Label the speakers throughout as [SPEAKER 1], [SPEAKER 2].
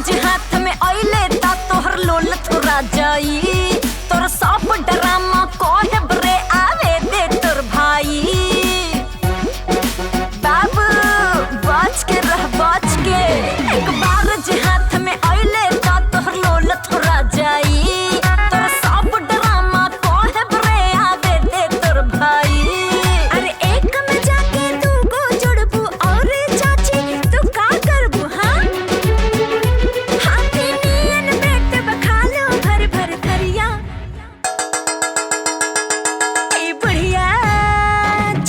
[SPEAKER 1] जे हाथ में आइले ता तोहर लोल थोरा जाई। तोर सब डरामा कहे बरे आवे दे तोर भाई। बाबू बच के रह बच के। एक बार जे हाथ में आइले ता तोहर लोल थोरा जाई। तोर सब डरामा कहे बरे आवे दे तोर भाई।
[SPEAKER 2] अरे एक में जाके तू को जुड़बू और चाची तू का करबू? हाँ हाथी नियन पेट बखालो भर भर थरिया। ए बुढ़िया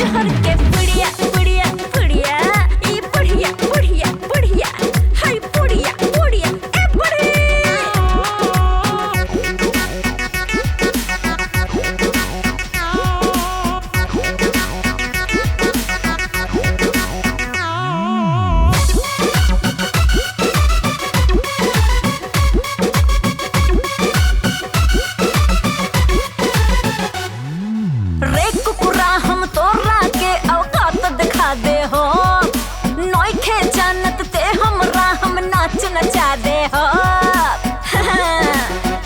[SPEAKER 2] जोहर के बुढ़िया बुढ़िया बुढ़िया, ई बुढ़िया बुढ़िया बुढ़िया, हाय बुढ़िया बुढ़िया ए बुढ़िया।
[SPEAKER 1] रे कुकुरा हम तोरा के औकात दिखा दे हो। नइखे जानत ते हमरा हम नाच नचा दे हो।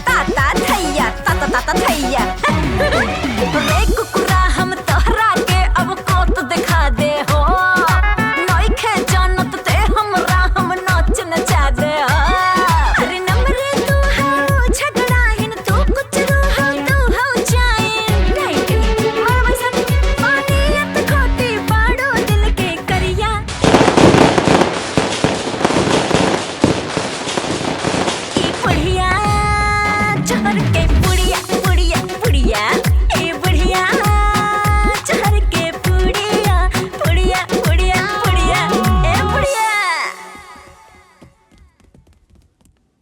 [SPEAKER 1] ताता थैया ताता ताता थैया। रे कुकुरा हम तोहरा के औकात दिखा दे हो। नइखे जानत ते हमरा हम नाच नचा दे हो।
[SPEAKER 2] अरे नमरे तू हो झगड़ाहिन, तू कुछ रो हो तू हो जाए नहीं मर बसन पानियत खोटी बाड़ो दिल के करिया। ई बुढ़िया जोहर के